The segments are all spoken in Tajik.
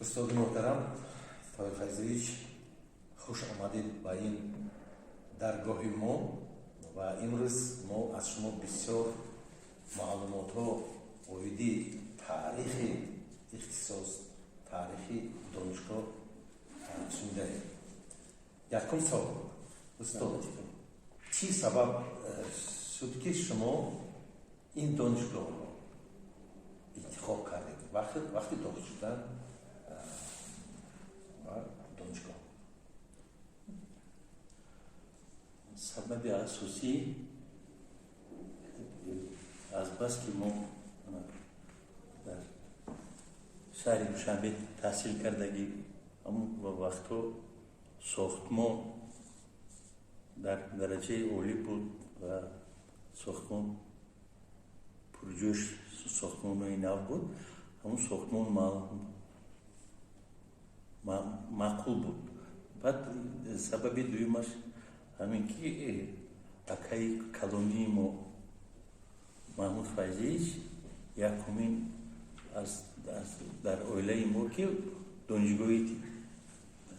Устоди муҳтарам Тоир Файзович, хуш омадед ба ин даргоҳи мо ва имрӯз мо аз шумо бисёр маълумотҳо оиди таърихи ихтисос, таърихи донишгоҳ шунидаем. Якум савол, устод, чӣ сабаб шуд, ки шумо ин донишгоҳро интихоб кардед вақти дохил шудан ба донишгоҳ? Сабаби асосӣ азбаски мо дар шаҳри Душанбе таҳсил кардагӣ, ҳамун вақтҳо сохтмон дар дараҷаи олӣ буд ва сохтмон пурҷӯш, сохтмонҳои нав буд. Ҳамун сохтмон маъқул буд. Баъд сабаби дуюмаш ҳамин ки акаи калонии мо Маҳмуд Файзиевич якумин дар оилаи мо, ки донишгоҳи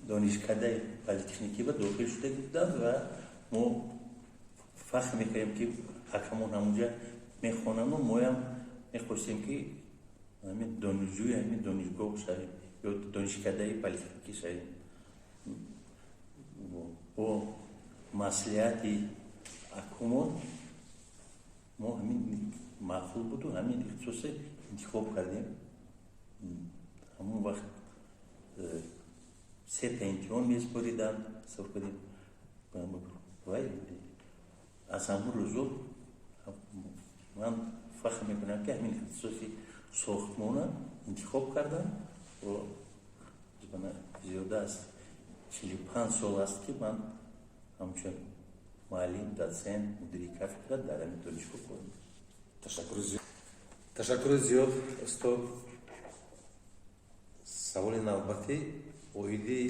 донишкадаи политехникӣ ба дохил шуда буданд ва мо фахр мекардем, ки акамон ҳамунҷа мехонанду моям мехостем, ки ҳамин донишҷӯи ҳамин донишгоҳ шавем ё донишкадаи политехникӣ шавем. Бо маслиҳати акумон мо ҳамин маъқул буду ҳамин ихтисосе интихоб кардем. Ҳамон вақт сета имтиҳон месупориданд, ҳисоб кардем вай аз ҳамун рӯзо ман фахр мекунам, ки ҳамин ихтисоси сохтмона интихоб кардам. Зиёда аз 45 сол аст, ки ман ҳамчун муаллим, дотсент, мудири кафедра дар ҳамин донишгоҳ кор мекунам. Ташаккури зиёд, ташаккури зиёд, устод. Саволи навбатӣ оиди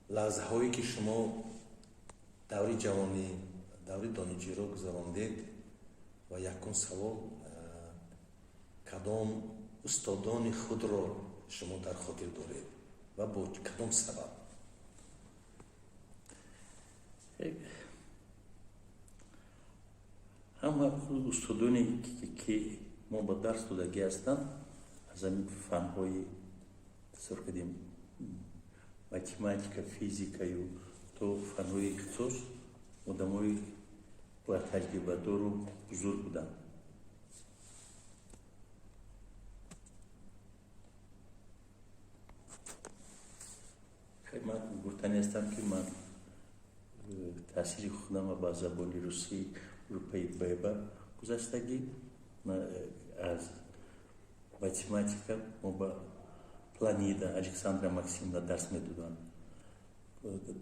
лаҳзаҳое, ки шумо даври ҷавонӣ, даври донишҷӯиро гузарондед. Ва якум савол: кадом устодони худро шумо дар хотир доред ва бо кадом сабаб? Ҳама устодоне, ки мо ба дарс додагӣ ҳастанд, аз ҳамин фанҳои, тасаввур кардем, математика, физикаю то фанҳои ихтисос, одамои батаҷрибадору бузург буданд. Ман гуфтанӣ ҳастам, ки ман таҳсили худама ба забони русӣ группаи Б-ба гузаштагӣ. Аз математика мо ба Планида Александра Максимовна дарс медоданд,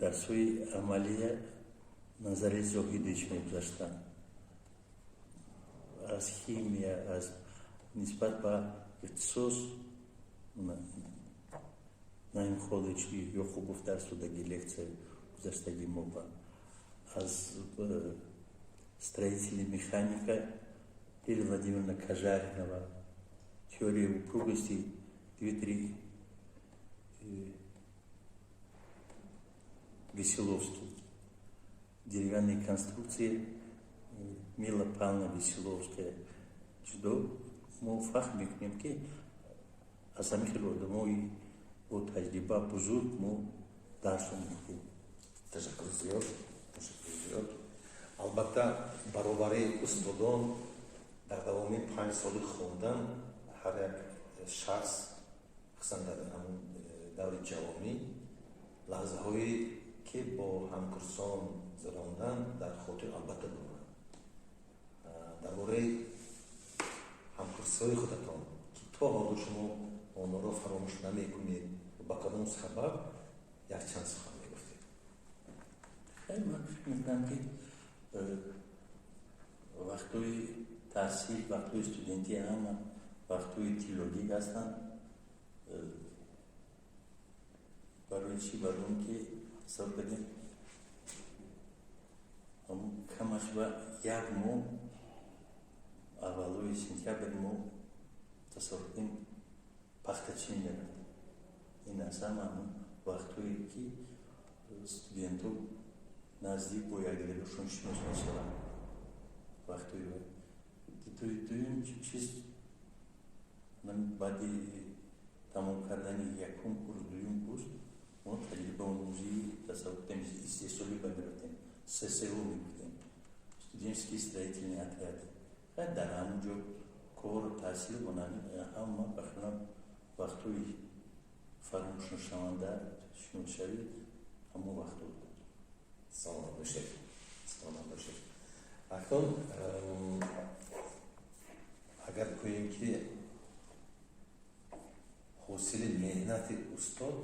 дарсҳои амалия Назари Зоҳидович мегузаштанд, аз химия, аз нисбат ба ихтисос Наим Холович Ёқубов дарс додагӣ, лексия гузаштагӣ мо ба. Аз строительная механика Лилия Владимировна Кажаринова, теория упругости Дмитрий Веселовский, деревянные конструкции Мила Павловна Веселовская. Ҷудо мо фахр мекунем, ки аз ҳамин хеле одамои бо таҷриба бузург мо дарс омӯхтем. Ташаккур зиёд, ташаккур зиёд. Албатта, баробари устодон дар давоми 5 соли хондан ҳар як шахс, хусусан дар ҳамун даври ҷавонӣ, лаҳзаҳое, ки бо ҳамкурсон гузарондан, дар хотир албатта доранд. Дар бораи ҳамкурсҳои худатон, ки то ҳоло шумо онҳоро фаромӯш намекунед, ба кадом сабаб, якчанд сухан мегуфтед. Ман фикр мекунам, ки вақтҳои таҳсил, вақтҳои студентӣ ҳама вақтҳои тиллогӣ ҳастанд. Барои чӣ? Барои он ки, ҳисоб кардем, камаш ба як моҳ, аввалои сентябр мо, тасаввур кунем, пахтачин мерафтем. Ин аслан ҳамун вақтҳое, ки студентҳо наздик бо якдигарашон шинос мешаванд, вақтҳои. Дуюм чиз, баъди тамом кардани якум курс, дуюм курс мо таҷрибаомӯзии, тасаввур кунем, истеҳсолӣ ба мерафтем, ССО мегуфтем, студенческий строительный отряд. Дар ҳамон ҷо кор, таҳсил, ҳама ба хилам вақтҳои фаромӯшнашаванда, шиносшавӣ ҳамон вақтҳо буд. Саломат бошед, саломат бошед. Акнун агар гӯем, ки ҳосили меҳнати устод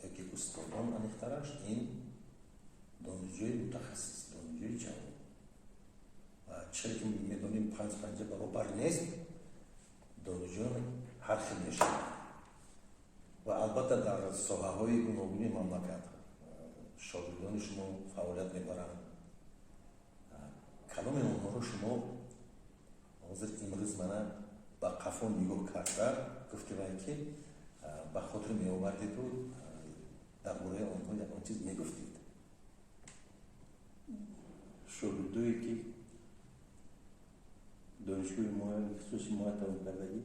яки устодон, аниқтараш ин донишҷӯи мутахассис, донишҷӯи ҷавон, ва чизе ки медонем, панҷ панҷа баробар нест, донишҷӯён ҳар хел мешаванд ва албатта дар соҳаҳои гуногуни мамлакат шогирдони шумо фаъолият мебаранд. Кадоми онҳоро шумо ҳозир имрӯз мана ба қафо нигоҳ карда гуфтивай, ки ба хотир меовардиду дар бораи онҳо ягон чиз мегуфтед? Шогирдое, ки донишгоҳи мо, ихтисоси мо тамом кардагӣ,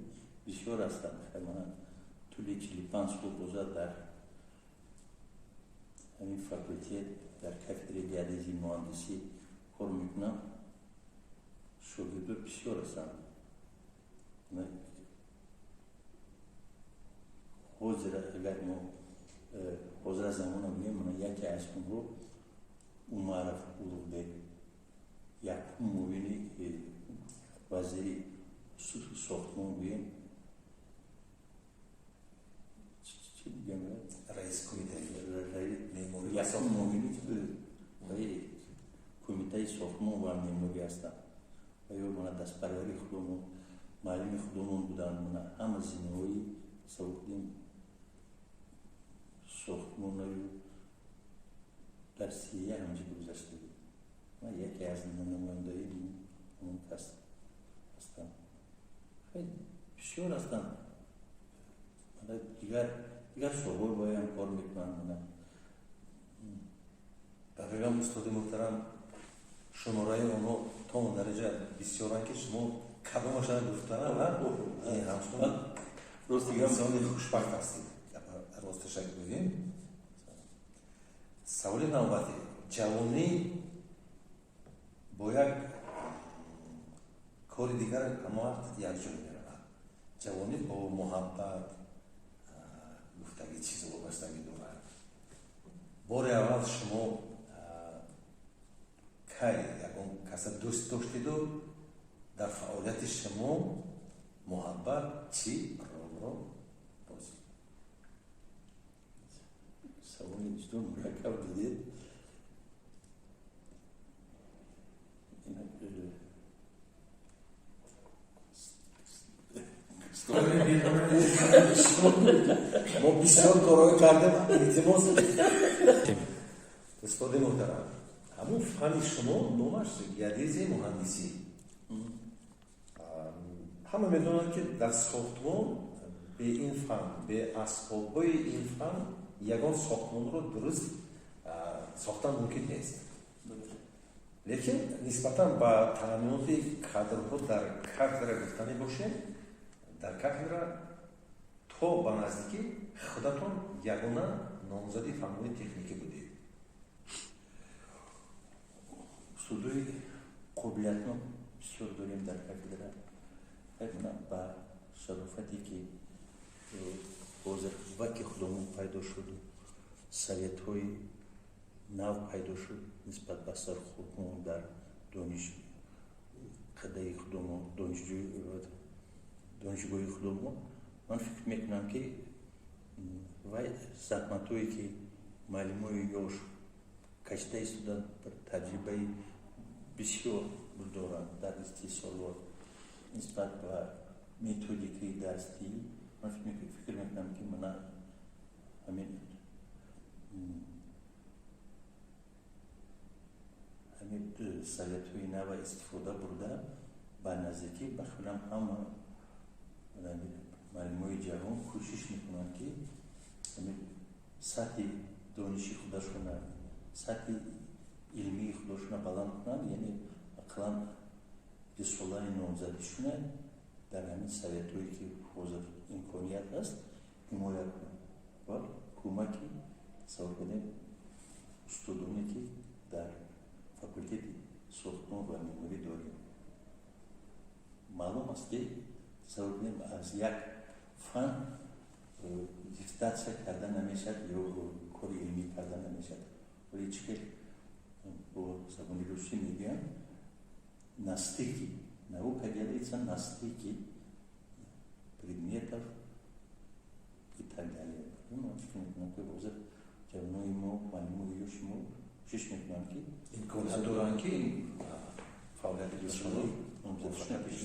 бисёр ҳастанд. Мана тӯли 45 сол боза дар ҳамин факултет, дар кафедраи геодезии муҳандисӣ кор мекунам. Шогирдо бисёр ҳастанд. Ҳозир агар мо ҳозира замона бинем, мана яке аз онҳо Умаров Улуғбек, якум муовини вазири сохтмон гӯем, чӣ бигӯям? Раис кумитаи якум муовини кумитаи сохтмон ва меъморӣ ҳастанд ва ё мана дастпарвари худомон, муаллими худомон буданд. Мана ҳама зинаҳои, тасаввур кунем, сохтмонаю дар сия ҳамҷа гузаштагӣ, ман яке аз намояндаи он кас ҳастам. Хеле бисёр ҳастанд, дигар дигар соҳаҳои боям кор мекунанд, мана. Дақиқан, устоди муҳтарам, шумораи онҳо то он дараҷа бисёранд, ки шумо кадомашро гуфтана ҳамчунон инсони хушбахт ҳастед, росташа гӯем. Саволи навбатӣ: ҷавонӣ бо як кори дигар ҳама вақт якҷой меравад. Ҷавонӣ бо муҳаббат гуфтагӣ чиз вобастагӣ дорад. Бори аввал шумо кай ягон каса дӯст доштиду дар фаъолияти шумо муҳаббат чӣ ролро бозид? Саволи бисёр мураккаб додед. Мо бисёр корҳое кардем, илтимос. Устоди муҳтарам, ҳамун фани шумо номаш геодезияи муҳандисӣ. Ҳама медонанд, ки дар сохтмон бе ин фан, бе асбобҳои ин фан ягон сохтмонро дуруст сохтан мумкин нест. Лекин нисбатан ба таъминоти кадрҳо дар кафедра гуфтанӣ бошем, дар кафедра то ба наздикӣ худатон ягона номзади фанҳои техникӣ будед. Устодои қобилиятнок бисёр дорем дар кафедра. Ба шарофате, ки ҳозир ваки худомон пайдо шуду советҳои нав пайдо шуд нисбат ба сархудмон дар дониш қадаи худомон, донишгоҳи худомон, ман фикр мекунам, ки вай заҳматҳое, ки муаллимои ёш кашида истоданд, таҷрибаи бисёр доранд дар истеҳсолот нисбат ба методикаи дарсдиҳӣ, ман фикр мекунам, ки мана ҳамин советҳои нава истифода бурда, ба наздикӣ ба хилам ҳама муаллимои ҷавон кӯшиш мекунанд, ки Сатҳи дониши худашона, сатҳи илмии худашона баланд кунанд, яъне ақаллан рисолаи номзадишона дар ҳамин советҳое, ки ҳозир имконият ҳаст, ҳимоя кунанд ва кӯмаки, тасаввур кунем, устодоне, ки дар факултети сохтмон ва меъморӣ дорем. Маълум аст, ки, тасаввур кунем, аз як фан диссертатсия карда намешавад ё кори илмӣ карда намешавад. Вале чӣ хел бо забони русӣ мегӯянд, на стыке, наука делается на стыке предметов и так далее. Ман фикр мекунам, ки ҳозир ҷавонои мо, муаллимои ёши мо кӯшиш мекунанд, ки имконият доранд, ки фаъолияти шумо номзадишона пеш.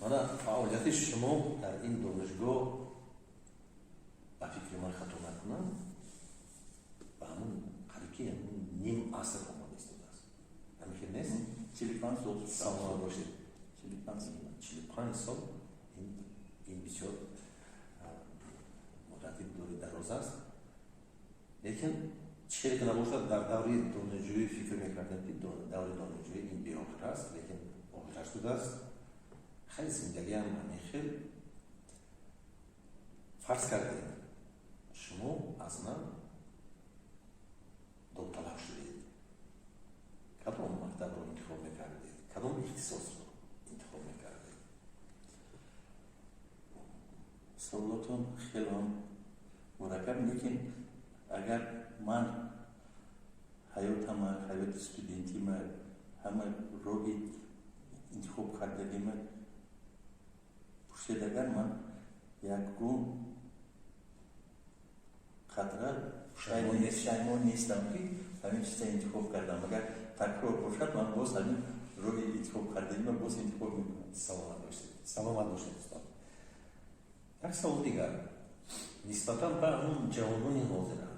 Мана, фаъолияти шумо дар ин донишгоҳ, ба фикри ман, хато накунам, ба ҳамун қариб ки ним аср омада истодааст. Ҳамин хел нест? 45 сол. Саломат бошед. 45 сол. 45 сол, ин бисёр муддати дури дароз аст. Лекин чӣ хеле ки набошад, дар даври донишҷӯӣ фикр мекардем, ки даври донишҷӯӣ ин беохир аст, лекин охираш шудааст. Хеле зиндагиам ҳамин хел. Фарз кардем, шумо аз ман довталаб шудед, кадом мактабро интихоб мекардед, кадом ихтисосро интихоб мекардед? Саволотон хеле мураккаб, лекин агар ман ҳаётама, ҳаёти студентима, ҳама роҳи интихоб кардагима пурсед, агар ман ягон қатра пушаймон нестам, ки ҳамин чиза интихоб кардам. Агар такрор бошад, ман боз ҳамин роҳи интихоб кардагима боз интихоб мекунам. Саломат бошед, саломат бошед, устод. Як савол дигар нисбатан ба ҳамун ҷавонони ҳозира,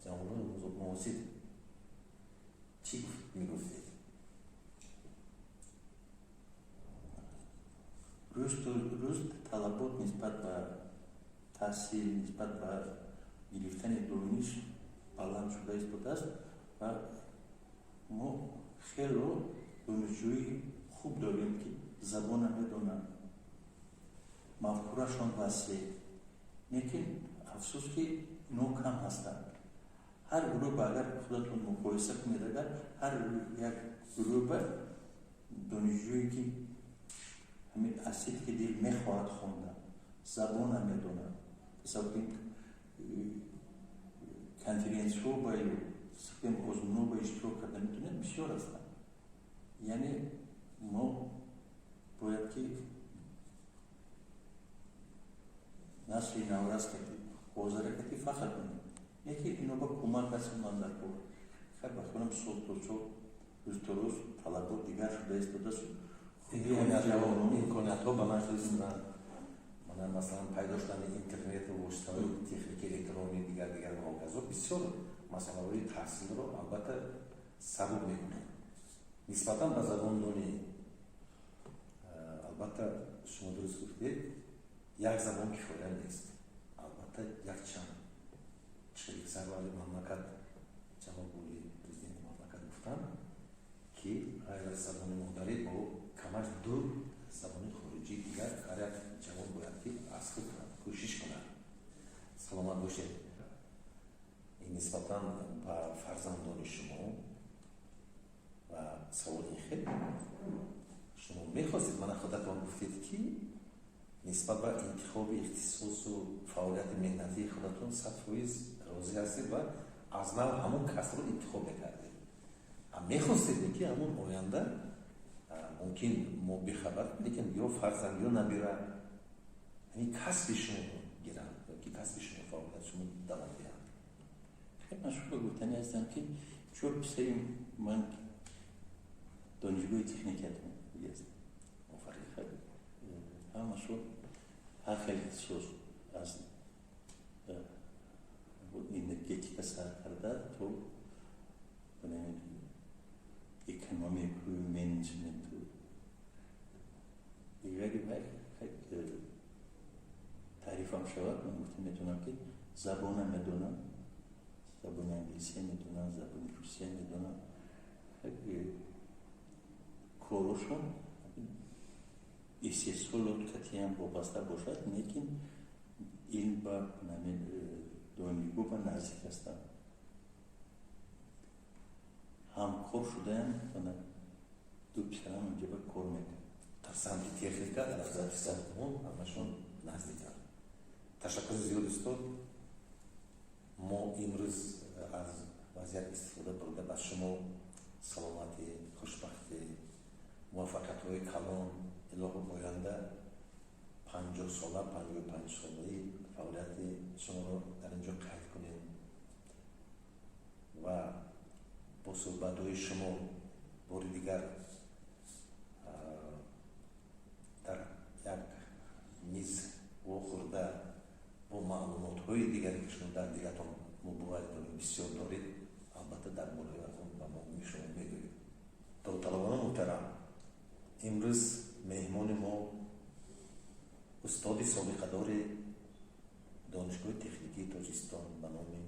ҷавонони муосир чӣ мегуфтед? Рӯз то рӯз талабот нисбат ба таҳсил, нисбат ба гирифтани дониш баланд шуда истодааст ва мо хело донишҷӯи хуб дорем, ки забона медонанд, мафкурашон васеъ, лекин афсӯс, ки ино кам ҳастанд. Ҳар гурӯҳ, агар худатон муқоиса кунед, агар ҳар як гурӯҳ ба донишҷӯе, ки ҳамин аз сидқи дил мехоҳад хондан, забона медонад, тасаввур кунед, конференсиҳо ба ё озмунҳо ба иштирок карда метавонед, бисёр ҳастанд. Яъне мо бояд ки насли наврас кати, ҳозира кати фахр кунем, яке ино ба кӯмак расонанд дар кор. Хай, ба худам, сол то сол, рӯз то рӯз талабот дигар шуда истодааст. Имкониятҳо баланд шуда истоданд. Мана, масалан, пайдо шудани интернету воситаҳои техники электронӣ, дигар дигар ва ҳоказо бисёр масъалаҳои таҳсилро албатта сабук мекунад. Нисбатан ба забондонӣ, албатта, шумо дуруст гуфтед, як забон кифоя нест, албатта якчанд. Чилик сарвари мамлакат, ҷаноби олӣ, президенти мамлакат гуфтанд, ки ғайр аз забони модарӣ бо камаш ду забони хориҷии дигар ҳар як ҷавон бояд ки аз худ кунад, кӯшиш кунад. Саломат бошед. Ин нисбатан ба фарзандони шумо ва савол ин хел: шумо мехостед, мана худатон гуфтед, ки нисбат ба интихоби ихтисосу фаъолияти меҳнатии худатон 100% розӣ ҳастед ва аз нав ҳамон касбро интихоб мекардед. Мехостед, ки ҳамон оянда, мумкин мо бехабар, лекин ё фарзанд, ё набира ҳамин касби шумо гиранд ки касби шумо, фаъолияти шумо давом диҳанд? Ман шукр гуфтанӣ ҳастам, ки чор писари ман донишгоҳи техникиатон аст. Офарин. Ҳамашон ҳар хел ихтисос, аз энергетика сар карда то экономику, менеҷменту дигари. Вай таърифам шавад, ман гуфта метавонам, ки Забона медонам, забони англисия медонам, забони русия медонам. Корошон истеҳсолот катиам вобаста бошад, лекин илм ба донигоҳ ба наздик ҳастанд. Ҳамкор шудаям, ду писарам онҷа ба кор мекард. Дар самти техника, дар самти сохтмон ҳамашон наздиканд. Ташаккури зиёд, устод. Мо имрӯз аз вазъият истифода бурда, ба шумо саломатӣ, хушбахтӣ, муваффақиятҳои калон, илоҳу оянда 50 сола, 55 солаи фаъолияти шуморо дар ин ҷо қайд кунем ва бо суҳбатҳои шумо бори дигар дар як миз вохӯрда, бо маълумотҳои дигаре, ки шумо дар дилатон, мо боварӣ дорем, бисёр доред, албатта дар бораи аз он ба мо шумо мегӯед. Довталабони муҳтарам, имрӯз меҳмони мо устоди собиқадори Донишгоҳи техникии Тоҷикистон ба номи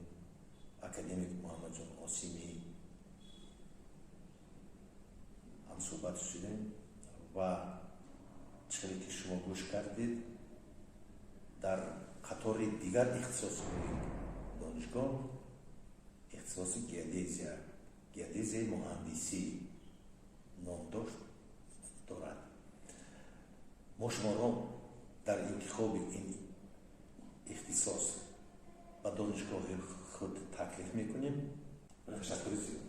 академик Муҳаммадҷон Осимӣ ҳамсӯҳбат шудем ва чӣ ки шумо гӯш кардед, дар қатори дигар ихтисосҳои донишгоҳ ихтисоси геодезия, геодезияи муҳандисӣ ном дошт дорад. Мо шуморо дар интихоби ин ихтисос ба донишгоҳи худ таклиф мекунем. Ташаккури зиёд.